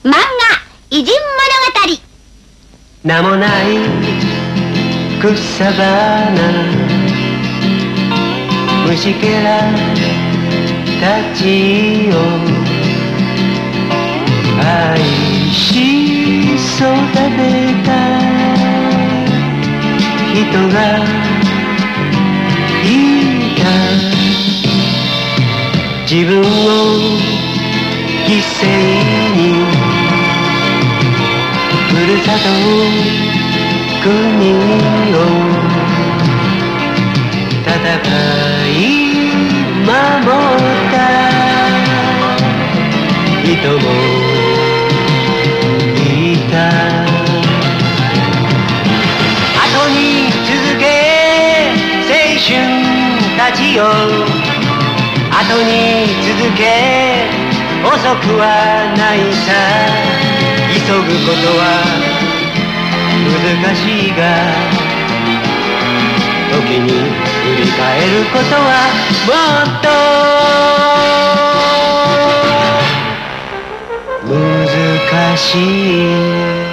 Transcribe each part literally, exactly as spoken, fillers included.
漫画偉人物語。名もない草花、虫けらたちを愛し育てた人がいた。自分を犠牲にふるさと国を戦い守った人もいた。後に続け青春たちよ、後に続け、遅くはないさ。急ぐことは難しいが、時に振り返ることはもっと難しい。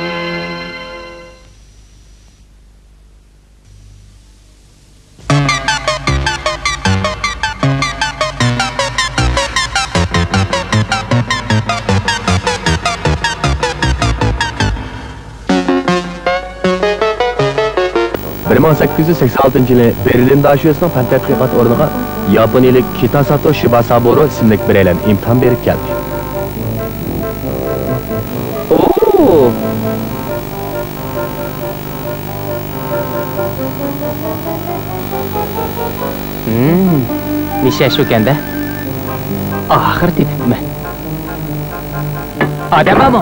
بىر مىڭ سەككىز يۈز سەكسەن ئالتىنچى يىلى بېرلىن داشۆسىنىڭ پەن تەتقىقات ئورنىغا ياپونىيىلىك كىتاساتو شىباسابۇرو ئىسىملىك بىرەيلەن ئىمتىھان بېرىپ كەلدى. ئوو! ھىم، نىشان شۇكەندە. ئاخىرى تېپىپتىمەن. ئادەم بارمۇ؟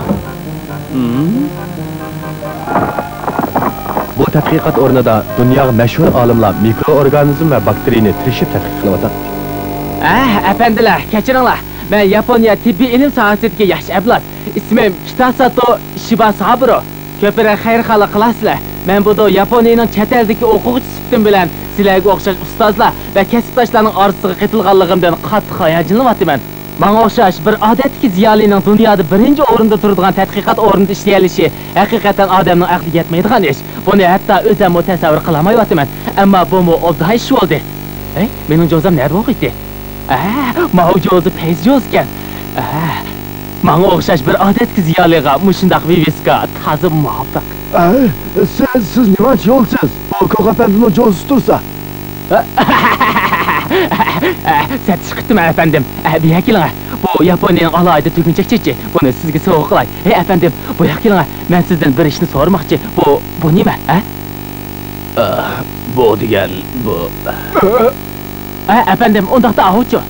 ھىم. بۇ تەتقىقات ئورنىدا دۇنياغا مەشھۇر ئالىملار مىكرو ئورگانىزم ۋە باكتېرىيىنى تىرىشىپ تەتقىق قىلىۋاتاتتى. ئەھ، ئەپەندىلەر، كەچۈرۈڭلار. مەن ياپونىيە تېببىي ئىلىم ساھەسىدىكى ياش ئەۋلاد. ئىسمىم كىتاساتو شىباسابۇرو. كۆپرەك خەيرخاھلىق قىلارسىلەر. مەن بۇدۇ ياپونىيىنىڭ چەت ئەلدىكى ئوقۇغۇچى سۈپىتىم بىلەن سىلەرگە ئوخشاش ئۇستازلار ۋە كەسىپداشلارنىڭ ئارىسىغا قېتىلغانلىقىمدىن قاتتىق ھاياجانلىنىۋاتىمەن. ماڭا ئوخشاش بىر ئادەتتىكى زىيالىينىڭ دۇنيادا بىرىنچى ئورۇندا تۇرىدىغان تەتقىقات ئورنىدا ئىشلىيەلىشى ھەقىقەتەن ئادەمنىڭ ئەقلىگە يەتمەيدىغان ئىش. بۇنى ھەتتا ئۆزۈممۇ تەسەۋۋۇر قىلالمايۋاتىمەن. ئەمما بۇمۇ ئوبدان ئىش بولدى. ھەي، مېنىڭ جوزام نەدە بولغىيتتى؟ ئە، ماۋۇ جوزا پەيزى جوزىكەن. ئە، ماڭا ئوخشاش بىر ئادەتتىكى زىيالىيغا مۇشۇنداق ۋىۋىسكا تازا مۇۋاپىق. ئە، سىز، سىز نېمانچە يولسىز؟ بۇ كوخ ئەپەندىمنىڭ جوزىسى تۇرسا. سەتىش قىپتىمەن ئەپەندىم. ئە، بۇياق كېلىڭە. بۇ ياپونىيەنىڭ ئالاھىدە تۈگۈنچەك چېچى. بۇنى سىزگە سوۋغا قىلاي. ھەي ئەپەندىم، بۇياق كېلىڭە. مەن سىزدىن بىر ئىشنى سورىماقچى. بۇ، بۇ نېمە، ھە؟ ئە، بۇ دېگەن، بۇ. ئە، ئەپەندىم، ئۇنداقتا ئاۋۇچۇ.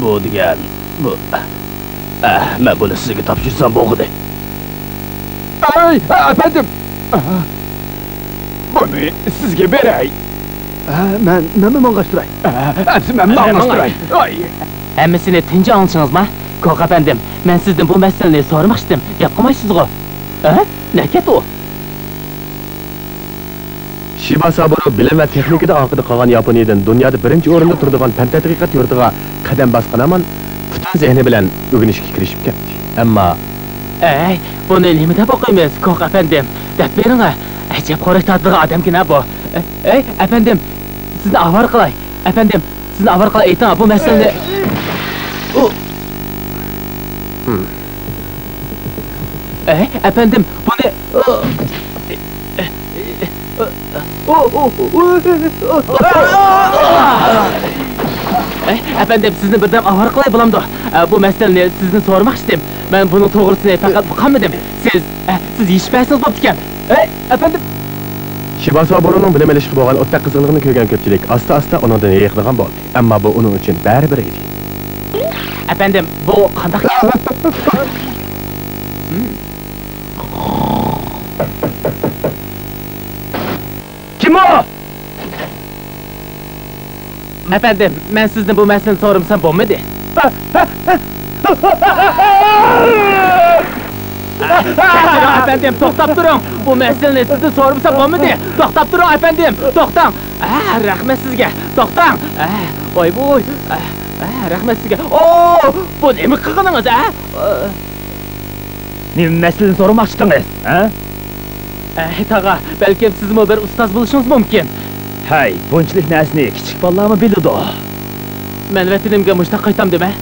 بۇ دېگەن، بۇ. ئە، مەن بۇنى سىزگە تاپشۇرسام بولغۇدى. ئەي، ئەپەندىم! بۇنى سىزگە بېرەي. ئە، مەن، مەنمۇ ماڭغاچتۇراي. ئە، ئەمسە مەن ماڭغاچتۇراي. ئاي. ھەممىسىنى تۇنجى ئاڭلىشىڭىزما؟ كوخ ئەپەندىم، مەن سىزدىن بۇ مەسىلىنى سورىماقچىدىم. گەپ قىلمايسىزغۇ؟ ئە؟ نەكەت ئۇ؟ شىباسابۇرو بىلىم ۋە تېخنىكىدا ئارقىدا قالغان ياپونىيىدىن دۇنيادا بىرىنچى ئورۇندا تۇرىدىغان پەن تەتقىقات يۇرتىغا قەدەم باسقان ھامان پۈتۈن زېھنى بىلەن ئۆگىنىشكە كىرىشىپ كەتتى. ئەمما. ئەي، بۇنى نېمە دەپ ئوقۇيمىز، كوخ ئەپەندىم؟ دەپ بېرىڭە. ئەجەب خورەك تارتىدىغان ئادەمكەن ھە بۇ. ئەي، ئەپەندىم، سىزنى ئاۋارە قىلاي. ئەپەندىم، سىزنى ئاۋارە قىلاي، ئېيتىڭ بۇ مەسىلىنى. ئۇ. ئەي، ئەپەندىم، بۇنى. ئەي، ئەپەندىم، سىزنى بىردەم ئاۋارە قىلاي بولامدۇ؟ ئە، بۇ مەسىلىنى سىزدىن سورىماقچىدىم. مەن بۇنىڭ توغرىسىنى پەقەت ئۇقالمىدىم. سىز، ئە، سىز يېشىپ بەرسىڭىز بوپتىكەن. ئەي، ئەپەندىم. شىباسابۇرونىڭ بىلىم ئېلىشقا بولغان ئوتتەك قىزغىنلىقىنى كۆرگەن كۆپچىلىك ئاستا-ئاستا ئۇنىڭدىن ھېيىقىدىغان بولدى. ئەمما بۇ ئۇنىڭ ئۈچۈن بەرىبىر ئىدى. ئەپەندىم، بۇ قانداق گەپ؟ كىم ئۇ؟ ئەپەندىم، مەن سىزدىن بۇ مەسىلىنى سورىمىسام بولمىدى. ئەپەندىم، توختاپ تۇرۇڭ. بۇ مەسىلىنى سىزدىن سورىمىسام بولمىدى. توختاپ تۇرۇڭ، ئەپەندىم. توختاڭ. ئە، رەھمەت سىزگە. توختاڭ. ئە، ۋاي بۇي. ئە، ئە، رەھمەت سىزگە. ئو، بۇ نېمە قىلغىنىڭىز، ئە؟ نېمە مەسىلىنى سورىماقچىدىڭىز، ھە؟ ئەي، تاغا، بەلكىم سىزمۇ بىر ئۇستاز بولۇشىڭىز مۇمكىن. ھەي، بۇنچىلىك نەرسىنى كىچىك بالىلارمۇ بىلىدۇ؟ مەن ۋەتىنىمگە مۇشتاق قايتامدىمەن.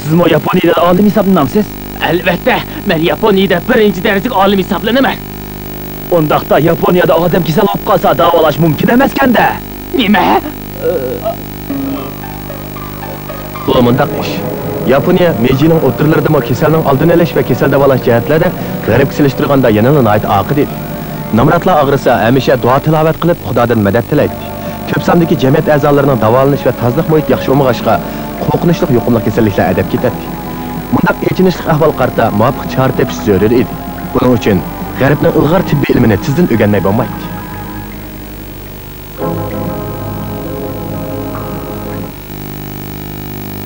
سىزمۇ ياپونىيىدا ئالىم ھېسابلىنامسىز؟ ئەلۋەتتە، مەن ياپونىيىدە بىرىنچى دەرىجىلىك ئالىم ھېسابلىنىمەن. ئۇنداقتا ياپونىيەدە ئادەم كېسەل بولۇپ قالسا، داۋالاش مۇمكىن ئەمەسكەن-دە. نېمە؟ بۇ مۇنداق ئىش. ياپونىيە مېيجىنىڭ ئوتتۇرىلىرىدىمۇ كېسەلنىڭ ئالدىنى ئېلىش ۋە كېسەل داۋالاش جەھەتلەردە غەربكە سېلىشتۇرغاندا يەنىلا ناھايىتى ئارقىدا ئىدى. نامراتلار ئاغرىسا، ھەمىشە دۇئا-تىلاۋەت قىلىپ، خۇدادىن مەدەت تىلەيتتى. كۆپ ساندىكى جەمئىيەت ئەزالىرىنىڭ داۋالىنىش ۋە تازىلىق مۇھىتى ياخشى بولمىغاچقا، قورقۇنچلۇق يۇقۇملۇق كېسەللىكلەر ئەدەپ كېتەتتى. مۇنداق ئېچىنىشلىق ئەھۋالغا قارىتا مۇۋاپىق چارە تېپىش زۆرۈر ئىدى. بۇنىڭ ئۈچۈن غەربنىڭ ئىلغار تېببىي ئىلمىنى تېزدىن ئۆگەنمەي بولمايتتى.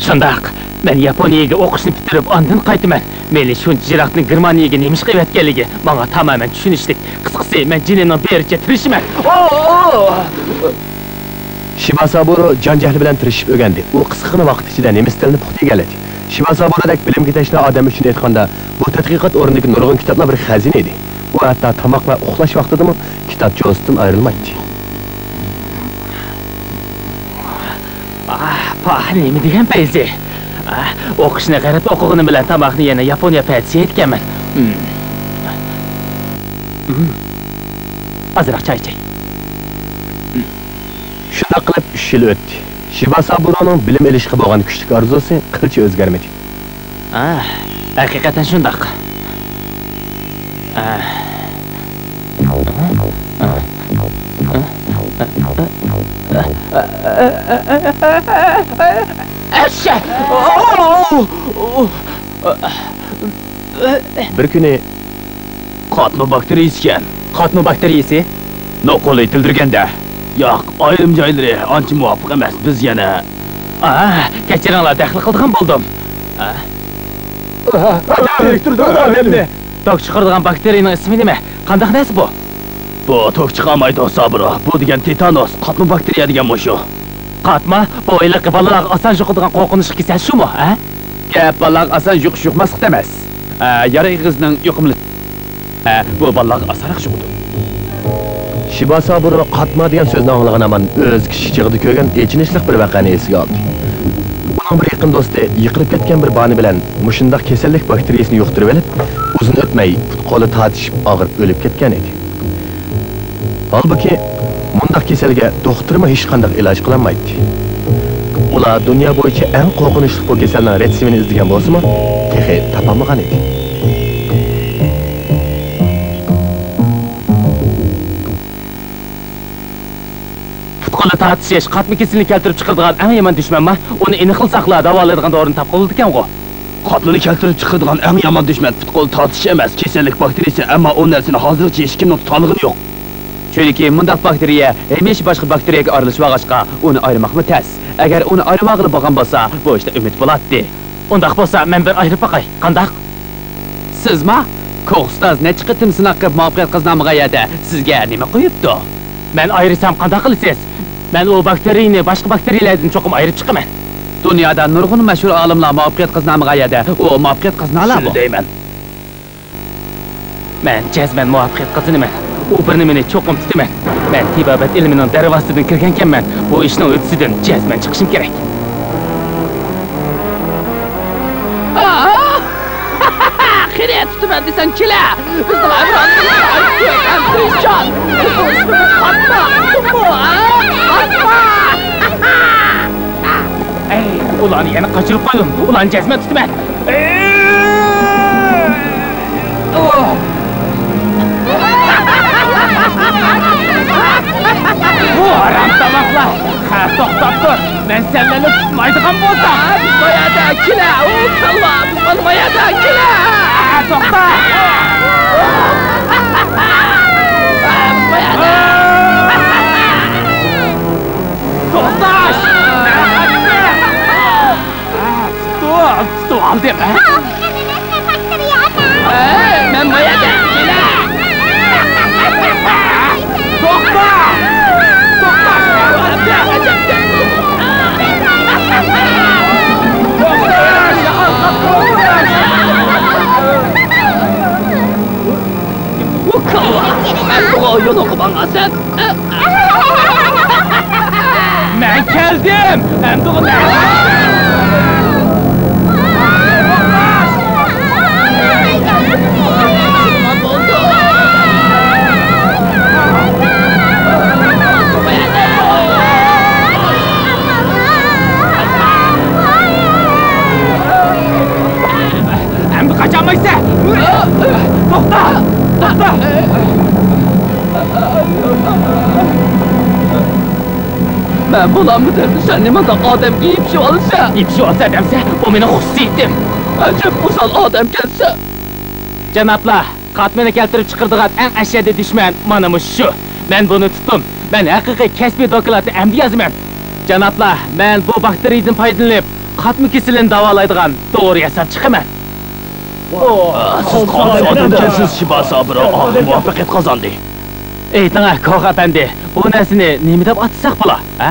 شۇنداق، مەن ياپونىيەگە ئوقۇشنى پۈتتۈرۈپ ئاندىن قايتىمەن. مېنى شۇنچە يىراقتىن گېرمانىيەگە نېمىشقا ئەۋەتكەنلىكى ماڭا تامامەن چۈشىنىشلىك. قىسقىسى، مەن جېنىمنىڭ بېرىچە تىرىشىمەن. ئو! شىباسابۇرو جان جەھلى بىلەن تىرىشىپ ئۆگەندى. ئۇ قىسقىغىنە ۋاقىت ئىچىدە نېمىس تىلىنى پۇختا ئىگىلىدى. شىباسابۇرودەك بىلىمگە تەشنا ئادەم ئۈچۈن ئېيتقاندا، بۇ تەتقىقات ئورنىدىكى نۇرغۇن كىتابلار بىر خەزىنە ئىدى. ئۇ ھەتتا تاماق ۋە ئۇخلاش ۋاقتىدىمۇ كىتاب جوزىسىدىن ئايرىلمايتتى. ئاھ، پاھ، نېمە دېگەن پەيزى! ئاھ، ئوقۇشنى غەربتە ئوقۇغىنىم بىلەن تاماقنى يەنە ياپونىيە پەيزى يەيدىكەنمەن. ھىم. ھىم. ئازراق چاي ئىچەي. شۇنداق قىلىپ ئۈچ يىل ئۆتتى. شىباسابۇرونىڭ بىلىم ئېلىشقا بولغان كۈچلۈك ئارزۇسى قىلچە ئۆزگەرمىدى. ئاھ، ھەقىقەتەن شۇنداق. ئاھ. ئەششە! بىر كۈنى قاتما باكتېرىيىسىكەن. قاتما باكتېرىيىسى؟ نوقۇل يېتىلدۈرگەندە. ياق، ئايرىم جايلىرى ئانچە مۇۋاپىق ئەمەس. بىز يەنە. ئاھ، كەچۈرۈڭلار، دەخلى قىلىدىغان بولدۇم. ئاھ. توك چىقىرىدىغان باكتېرىيىنىڭ ئىسمى نېمە؟ قانداق نەرسە بۇ؟ بۇ توك چىقارمايدۇ، سابىرو. بۇ دېگەن تېتانوس، قاتما باكتېرىيە دېگەن مۇشۇ. قاتما؟ بۇ ھېلىقى بالىلارغا ئاسان يۇقىدىغان قورقۇنچلۇق كېسەل شۇمۇ، ھە؟ گەپ بالىلارغا ئاسان يۇقۇش يۇقماسلىقتا ئەمەس. ئە، يارا ئېغىزنىڭ يۇقۇملىنىشى. ئە، بۇ بالىلارغا ئاسانراق يۇقىدۇ. شىباسابۇرو قاتما دېگەن سۆزنى ئاڭلىغان ھامان ئۆز كىچىك چېغىدا كۆرگەن ئېچىنىشلىق بىر ۋەقەنى ئېسىگە ئالدى. ئۇنىڭ بىر يېقىن دوستى يىقىلىپ كەتكەن بىر بانى بىلەن مۇشۇنداق كېسەللىك باكتېرىيىسىنى يۇقتۇرۇۋېلىپ، ئۇزۇن ئۆتمەي پۇت-قولى تارتىشىپ ئاغرىپ ئۆلۈپ كەتكەن ئىدى. ھالبۇكى، مۇنداق كېسەلگە دوختۇرمۇ ھېچقانداق ئىلاج قىلالمايتتى. ئۇلار دۇنيا بويىچە ئەڭ قورقۇنچلۇق بۇ كېسەلنىڭ رېتسېپىنى ئىزدىگەن بولسىمۇ، تېخى تاپالمىغان ئىدى. پۇت-قولى تارتىشىش قاتما كېسىلىنى كەلتۈرۈپ چىقىرىدىغان ئەڭ يامان دۈشمەنما؟ ئۇنى ئېنىقلىساقلا، داۋالايدىغان دورىنى تاپقىلى بولىدىكەنغۇ. قاتمىنى كەلتۈرۈپ چىقىرىدىغان ئەڭ يامان دۈشمەن پۇت-قول تارتىشى ئەمەس، كېسەللىك باكتېرىيىسى، ئەمما ئۇ نەرسىنى ھازىرغىچە ھېچكىمنىڭ تۇتالىغىنى يوق. چۈنكى مۇنداق باكتېرىيە ھەمىشە باشقا باكتېرىيەگە ئارىلىشىۋالغاچقا، ئۇنى ئايرىماقمۇ تەس. ئەگەر ئۇنى ئايرىۋالغىلى بولغان بولسا، بۇ ئىشتا ئۈمىد بولاتتى. ئۇنداق بولسا، مەن بىر ئايرىپ باقاي، قانداق؟ سىزما؟ كوخ ئۇستاز نەچچە قېتىم سىناق قىلىپ مۇۋەپپەقىيەت قازىنالمىغان يەردە سىزگە نېمە قويۇپتۇ؟ مەن ئايرىسام قانداق قىلىسىز؟ مەن ئۇ باكتېرىيىنى باشقا باكتېرىيەلەردىن چوقۇم ئايرىپ چىقىمەن. دۇنيادا نۇرغۇن مەشھۇر ئالىملار مۇۋەپپەقىيەت قازىنالمىغان يەردە ئۇ مۇۋەپپەقىيەت قازىنالامۇ؟ شۇنى دەيمەن. مەن جەزمەن مۇۋەپپەقىيەت قازىنىمەن. ئۇ بىر نېمىنى چوقۇم تۇتىمەن. مەن تېبابەت ئىلمىنىڭ دەرۋازىسىدىن كىرگەنكەنمەن. بۇ ئىشنىڭ ھۆددىسىدىن جەزمەن چىقىشىم كېرەك. قېنى، تۇتىمەن دېسەڭ كېلە! بىزنىڭ ئەمرانىمىز ناھايىتى كۆپ ھەم تىرىشچان. بىزنىڭ ئىسمىمىز قاتما، ئۇقتۇڭمۇ، ھە؟ قاتما! ئەي، ئۇلارنى يەنە قاچۇرۇپ قويدۇم. ئۇلارنى جەزمەن تۇتىمەن. بۇ ھارامساماقلار! ھە، توختاپ تۇر! مەن سەنلەرنى تۇتمايدىغان بولسام! بىز بايادا كېلە! ئۇ كاللا! بىز بايادا كېلە! ھە، توختا! بىز بايادا! توختاش! ھە، تۇتۇپ، تۇتۇپ ئالدىم! ھە، مەن بايادا كېلە! توختا! توختاش! توختاش! توختاش! مەن كەلدىم! ئەمدىغۇ مەن! ئەمدى قاچالمايسەن! توختا! توختا! مەن بولالمىدىم، سەن نېمانداق ئادەمگە يېپىشىۋالىسەن؟ يېپىشىۋالىسەن دەمسە، ئۇ مېنىڭ خۇسۇسىيىتىم. ئەجەب ئوسال ئادەمكەنسەن. جانابلار، قاتمىنى كەلتۈرۈپ چىقىرىدىغان ئەڭ ئەشەددىي دۈشمەن مانا مۇشۇ شۇ. مەن بۇنى تۇتتۇم. مەن ھەقىقىي كەسپىي دوكلاتنى ئەمدى يازىمەن. جانابلار، مەن بۇ باكتېرىيىدىن پايدىلىنىپ، قاتما كېسىلىنى داۋالايدىغان دورا ياساپ چىقىمەن. سىز قانداق ئادەمكەنسىز، شىباسابۇرو ئاخىرى مۇۋەپپەقىيەت قازاندى. ئېيتىڭە، كوخ ئەپەندى، بۇ نەرسىنى نېمە دەپ ئاتىساق بولا، ھە؟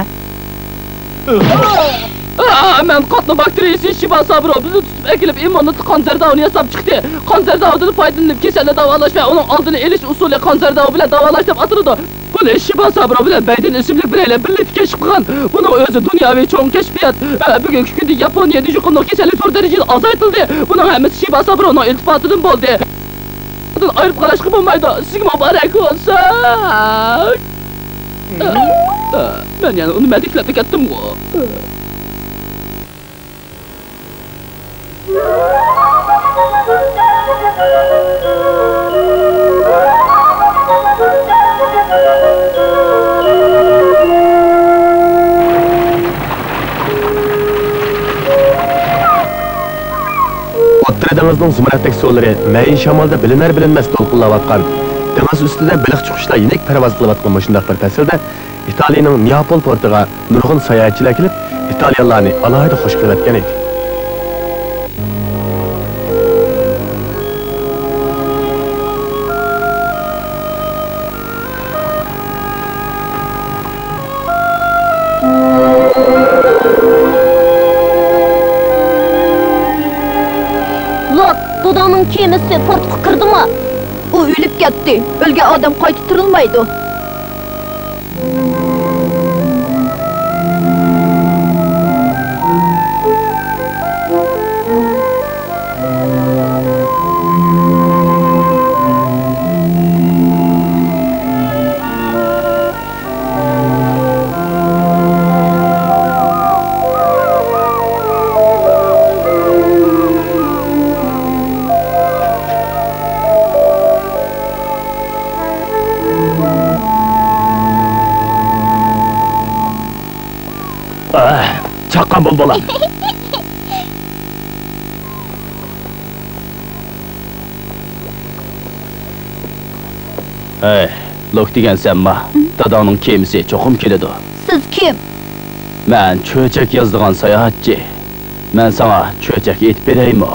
ئا، مەن قاتما باكتېرىيىسى شىباسابۇرو بىزنى تۇتۇپ ئەكېلىپ، ئىممۇنىتېت قان زەرداۋىنى ياساپ چىقتى. قان زەرداۋىدىن پايدىلىنىپ، كېسەلنى داۋالاش ۋە ئۇنىڭ ئالدىنى ئېلىش ئۇسۇلى قان زەرداۋى بىلەن داۋالاش دەپ ئاتىلىدۇ. بۇنى شىباسابۇرو بىلەن بەيدىن ئىسىملىك بىرەيلەن بىرلىكتە كەشىپ قىلغان. بۇنىڭ ئۆزى دۇنياۋى چوڭ كەشپىيات. ئە، بۈگۈنكى كۈندە ياپونىيەدە يۇقۇملۇق كېسەللىك زور دەرىجىدە ئازايتىلدى. بۇنىڭ ھەممىسى شىباسابۇرونىڭ ئىلتىپاتىدىن بولدى. بۇنىڭدىن ئايرىپ قاراشقا بولمايدۇ. سىزگە مۇبارەك بولسۇن. ئە، ئە، مەن يەنە ئۇنى مەدىكلەپلا كەتتىمغۇ. ئوتتۇرا دېڭىزنىڭ زۇمرەتتەك سۇلىرى مەيىن شامالدا بىلىنەر-بىلىنمەس دولقۇنلاۋاتقان، دېڭىز ئۈستىدە بېلىق چوقۇشلار يېنىك پەرۋاز قىلىۋاتقان مۇشۇنداق بىر پەسىلدە، ئىتالىيىنىڭ نېئاپول پورتىغا نۇرغۇن ساياھەتچىلەر كېلىپ، ئىتالىيانلارنى ئالاھىدە خۇش قىلىۋەتكەن ئىدى. لوك، داداڭنىڭ كېمىسى پورتقا كىردىما؟ ئۇ ئۆلۈپ كەتتى. ئۆلگەن ئادەم قايتا تىرىلمايدۇ. ئاھ، چاققان بول، بالام. ھەي، لوك دېگەنسەنما؟ داداڭنىڭ كېمىسى چوقۇم كېلىدۇ. سىز كىم؟ مەن چۆچەك يازىدىغان ساياھەتچى. مەن ساڭا چۆچەك ئېيتىپ بېرەيمۇ؟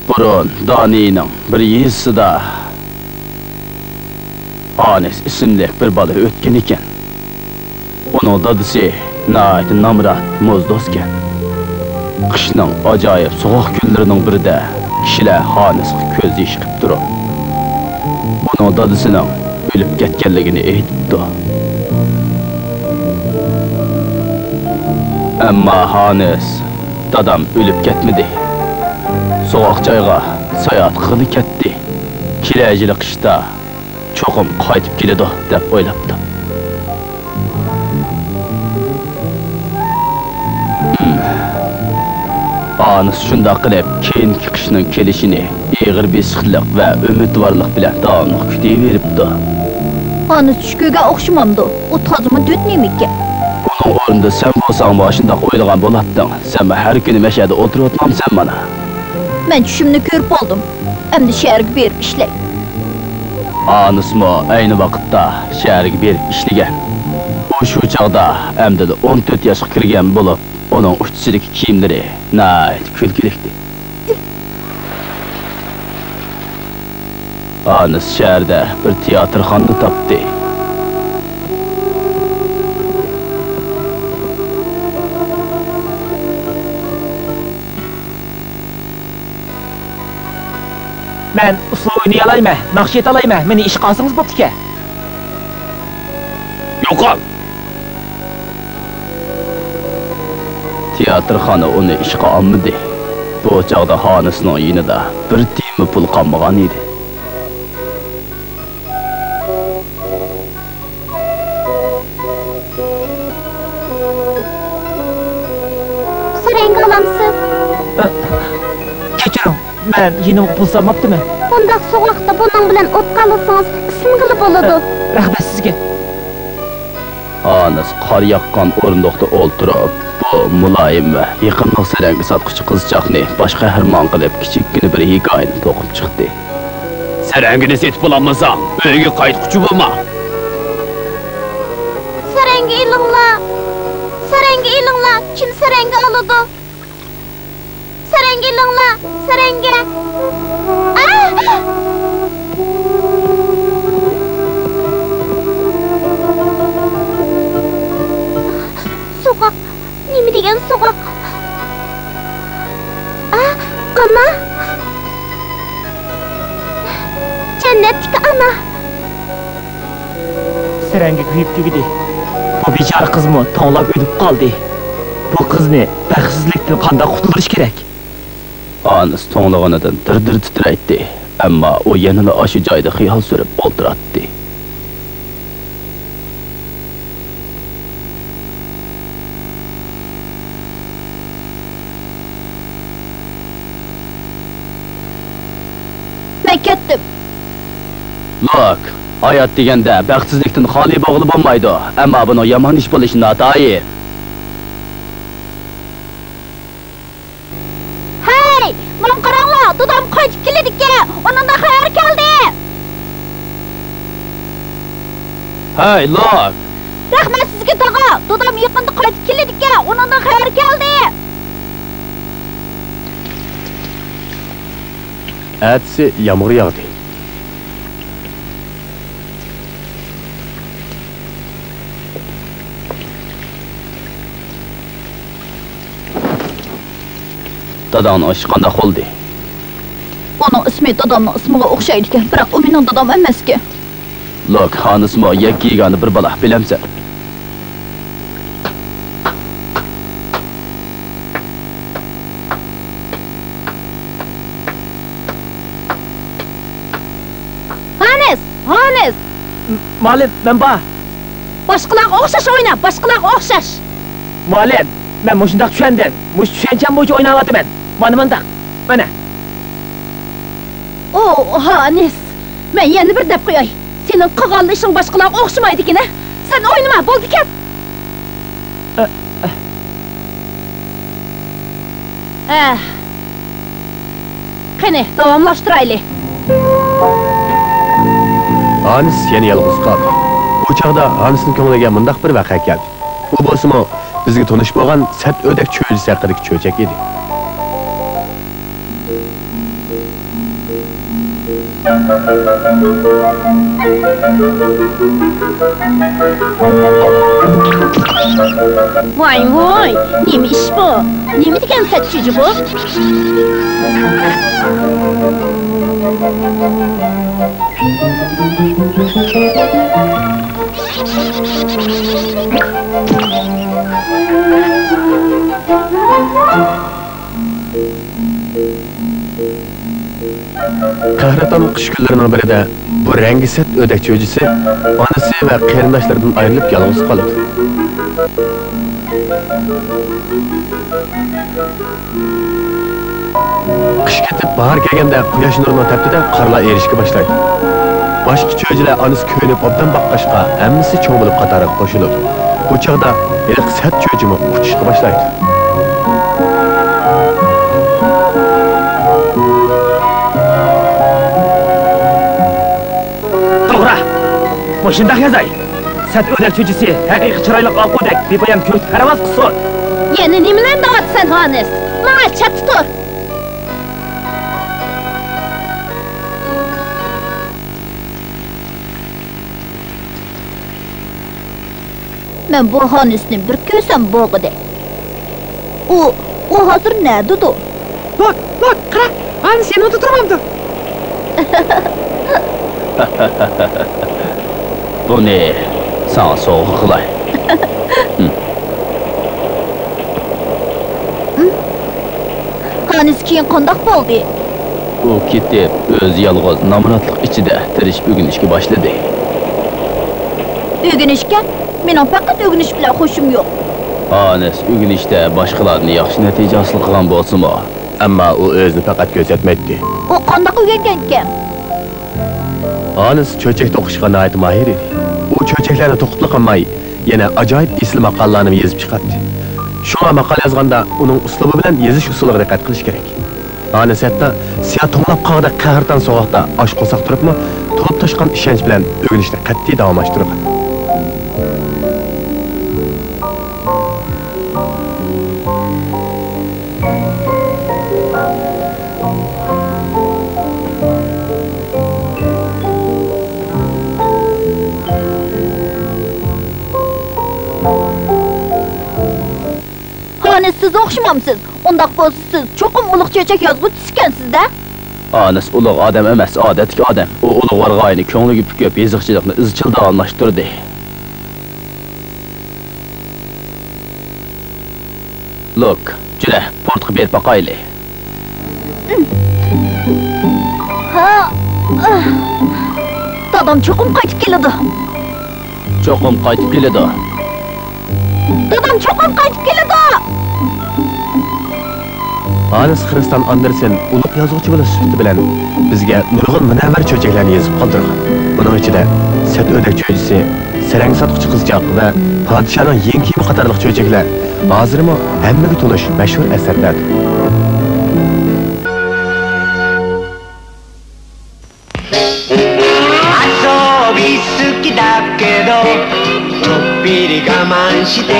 بۇرۇن دانىيەنىڭ بىر يېزىسىدا ھانىس ئىسىملىك بىر بالا ئۆتكەن ئىكەن. ئۇنىڭ دادىسى ناھايىتى نامرات، موزدوزكەن. قىشنىڭ ئاجايىپ سوغۇق كۈنلىرىنىڭ بىرىدە كىشىلەر ھانىسقا كۆز يېشى قىپتۇرۇپ، ئۇنىڭ دادىسىنىڭ ئۆلۈپ كەتكەنلىكىنى ئېيتىپتۇ. ئەمما ھانىس، دادام ئۆلۈپ كەتمىدى. سوغۇق جايغا ساياھەت قىلغىلى كەتتى. كېلەر يىلى قىشتا چوقۇم قايتىپ كېلىدۇ، دەپ ئويلاپتۇ. ھانىس شۇنداق قىلىپ، كېيىنكى قىشنىڭ كېلىشىنى ئېغىر بېسىقلىق ۋە ئۈمىدۋارلىق بىلەن داۋاملىق كۈتۈۋېرىپتۇ. ھانىس چۈش كۆرگەن ئوخشىمامدۇ؟ ئۇ تازىمۇ دۆت نېمىكەن؟ ئۇنىڭ ئورنىدا سەن بولساڭمۇ ئاشۇنداق ئويلىغان بولاتتىڭ. سەنمۇ ھەر كۈنى مەشەدە ئولتۇرۇۋاتمامسەن مانا؟ مەن چۈشۈمنى كۆرۈپ بولدۇم. ئەمدى شەھەرگە بېرىپ ئىشلەي. ئانىسمۇ ئەينى ۋاقىتتا شەھەرگە بېرىپ ئىشلىگەن. ئۇ شۇ چاغدا ئەمدىلا ئون تۆت ياشقا كىرگەن بولۇپ، ئۇنىڭ ئۇچىسىدىكى كىيىملىرى ناھايىتى كۈلكىلىكتى. ئانىس شەھەردە بىر تىياتىرخانىنى تاپتى. مەن ئۇسسۇل ئوينىيالايمەن، ناخشا ئېيتالايمەن، مېنى ئىشقا ئالسىڭىز بوپتىكەن. يوقال! تىياتىرخانا ئۇنى ئىشقا ئالمىدى. بۇ چاغدا ھانىسنىڭ يېنىدا بىر تىيىنمۇ پۇل قالمىغان ئىدى. سۈرەڭگە ئالامسىز؟ كەچۈرۈڭ، مەن يېنىمغا پۇل سالماپتىمەن. بۇنداق سوغۇقتا بۇنىڭ بىلەن ئوت قالىسىڭىز، ئىسسىنغىلى بولىدۇ. رەھمەت سىزگە. ھانىس قار ياغقان ئورۇندۇقتا ئولتۇرۇپ، بۇ مۇلايىم ۋە يېقىملىق سەرەڭگە ساتقۇچى قىزچاقنى باش قەھرىمان قىلىپ، كىچىككىنە بىر ھېكايىنى توقۇپ چىقتى. سەرەڭگىنى سېتىپ بولالمىساڭ، ئۆيگە قايتقۇچى بولما. سەرەڭگە ئېلىڭلار! سەرەڭگە ئېلىڭلار! كىم سەرەڭگە ئالىدۇ؟ سەرەڭگە ئېلىڭلار! سەرەڭگە! ئا! سوغۇق! نېمە دېگەن سوغۇق! ئا، ئانا! جەننەتتىكى ئانا! سەرەڭگە كۆيۈپ تۈگىدى. بۇ بىچارە قىزمۇ توڭلاپ ئۆلۈپ قالدى. بۇ قىزنى بەختسىزلىكتىن قانداق قۇتۇلدۇرۇش كېرەك؟ ھانىس توڭلىغىنىدىن دىر-دىر تىترەيتتى، ئەمما ئۇ يەنىلا ئاشۇ جايدا خىيال سۈرۈپ ئولتۇراتتى. مەن كەتتىم. لوك، ھايات دېگەندە بەختسىزلىكتىن خالىي بولغىلى بولمايدۇ، ئەمما بۇنىڭ يامان ئىش بولۇشى ناتايىن. ھەي، ماڭا قاراڭلار، دادام قايتىپ كېلىدىكەن، ئۇنىڭدىن خەۋەر كەلدى. ھەي، لوك! رەھمەت سىزگە، تاغا، دادام يېقىندا قايتىپ كېلىدىكەن، ئۇنىڭدىن خەۋەر كەلدى. ئەتىسى يامغۇر ياغدى. داداڭنىڭ ئىشى قانداق بولدى؟ ئۇنىڭ ئىسمى دادامنىڭ ئىسمىغا ئوخشايدىكەن، بىراق ئۇ مېنىڭ دادام ئەمەسكەن. لوك، ھانىسمۇ يەككە يېگانە بىر بالا، بىلەمسەن؟ ھانىس! ھانىس! م-، مۇئەللىم، مەن بار. باشقىلارغا ئوخشاش ئوينا، باشقىلارغا ئوخشاش. مۇئەللىم، مەن مۇشۇنداق چۈشەندىم. مۇشۇ چۈشەنچەم بويىچە ئويناۋاتىمەن. مانا مۇنداق. مانا. ئو، ھانىس! مەن يەنە بىر دەپ قوياي. سېنىڭ قىلغان ئىشىڭ باشقىلارغا ئوخشىمايدىكىن، ھە؟ سەن ئوينىما، بولدى، كەت! ئە، ئە. ئە. قېنى، داۋاملاشتۇرايلى. ھانىس يەنە يالغۇز قالدى. بۇ چاغدا ھانىسنىڭ كۆڭلىگە مۇنداق بىر ۋەقە كەلدى. ئۇ بولسىمۇ بىزگە تونۇش بولغان سەت ئۆدەك چۆجىسى ھەققىدىكى چۆچەك ئىدى. ۋاي، ۋاي، نېمە ئىش بۇ؟ نېمە دېگەن سەت چۆجى بۇ؟ قەھرىتان قىش كۈنلىرىنىڭ بىرىدە بۇ رەڭگى سەت ئۆدەك چۆجىسى ئانىسى ۋە قېرىنداشلىرىدىن ئايرىلىپ يالغۇز قالىدۇ. قىش كېتىپ، باھار كەلگەندە قۇياش نۇرىنىڭ تەپتىدە قارلار ئېرىشكە باشلايدۇ. باشقا چۆجىلەر ئانىسى كۆيۈنۈپ ئوبدان باققاچقا، ھەممىسى چوڭ بولۇپ قاتارغا قوشۇلىدۇ. بۇ چاغدا ھېلىقى سەت چۆجىمۇ ئۇچۇشقا باشلايدۇ. توغرا! مۇشۇنداق يازاي. سەت ئۆدەك چۆجىسى ھەقىقىي چىرايلىق ئاقۇدەك بىپايان كۆكتە پەرۋاز قىلسۇن. يەنە نېمىلەرنى دەۋاتىسەن، ھانىس؟ ماڭا چەتتە تۇر. مەن بۇ ھانىسنى بىر كۆرسەم بولغۇدەك. ئۇ، ئۇ ھازىر نەدىدۇ؟ لوك، لوك، قارا، ھانىس يېنىڭدا تۇرمامدۇ؟ بۇنى ساڭا سوۋغا قىلاي. ھانىس كېيىن قانداق بولدى؟ ئۇ كېتىپ، ئۆزى يالغۇز نامراتلىق ئىچىدە تىرىشىپ ئۆگىنىشكە باشلىدى. ئۆگىنىشكە؟ مېنىڭ پەقەت ئۆگىنىش بىلەن خۇشۇم يوق. ھانىس ئۆگىنىشتە باشقىلاردىن ياخشى نەتىجە ھاسىل قىلغان بولسىمۇ، ئەمما ئۇ ئۆزىنى پەقەت كۆرسەتمەيتتى. ئۇ قانداق ئۆگەنگەنكەن؟ ھانىس چۆچەك توقۇشقا ناھايىتى ماھىر ئىدى. ئۇ چۆچەكلەرنى توقۇپلا قالماي، يەنە ئاجايىپ ئېسىل ماقالىلەرنىمۇ يېزىپ چىقاتتى. شۇڭا ماقالە يازغاندا ئۇنىڭ ئۇسلۇبى بىلەن يېزىش ئۇسۇلىغا دىققەت قىلىش كېرەك. ھانىس ھەتتا سىيا توڭلاپ قالغۇدەك قەھرىتان سوغۇقتا ئاچ قورساق تۇرۇپمۇ، تولۇپ تاشقان ئىشەنچ بىلەن ئۆگىنىشنى قەتئىي داۋاملاشتۇرغان. ھانىس، سىز ئوخشىمامسىز؟ ئۇنداق بولسا، سىز چوقۇم ئۇلۇغ چۆچەك يازغۇچىسىكەنسىز-دە؟ ھانىس ئۇلۇغ ئادەم ئەمەس، ئادەتتىكى ئادەم. ئۇ ئۇلۇغۋار غايىنى كۆڭلىگە پۈكۈپ، يېزىقچىلىقنى ئىزچىل داۋاملاشتۇردى. لۇك، جۈرە، پورتقا بېرىپ باقايلى. ھا، ئاھ. دادام چوقۇم قايتىپ كېلىدۇ. چوقۇم قايتىپ كېلىدۇ. دادام چوقۇم قايتىپ كېلىدۇ. ھانس خرىستان ئاندېرسېن ئۇلۇغ يازغۇچى بولۇش سۈپىتى بىلەن بىزگە نۇرغۇن مۇنەۋۋەر چۆچەكلەرنى يېزىپ قالدۇرغان. بۇنىڭ ئىچىدە سەت ئۆردەك چۆچىسى، سەرەڭگە ساتقۇچى قىزچاق ۋە پادىشاھنىڭ يېڭى كىيىمى قاتارلىق چۆچەكلەر ھازىرمۇ ھەممىگە تونۇش مەشھۇر ئەسەرلەردۇر. 遊び好きだけどちょっぴり我慢して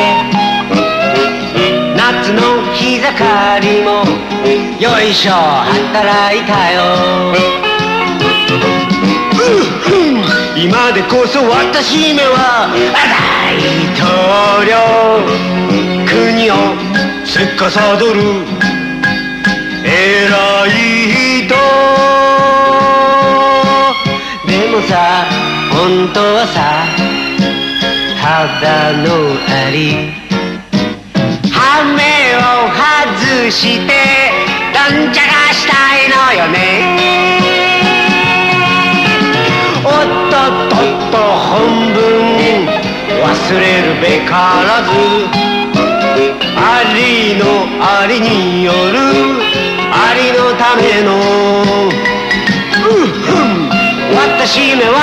夏の日盛りもよいしょ、働いたよ。今でこそ私めは大統領、国を司る偉い人。でもさ、本当はさ、ただのアリ。羽目を外して、どんちゃかしたいのよね。おっとっとっと、本分忘れるべからず。ありのありによる、ありのための。うっふん、私めは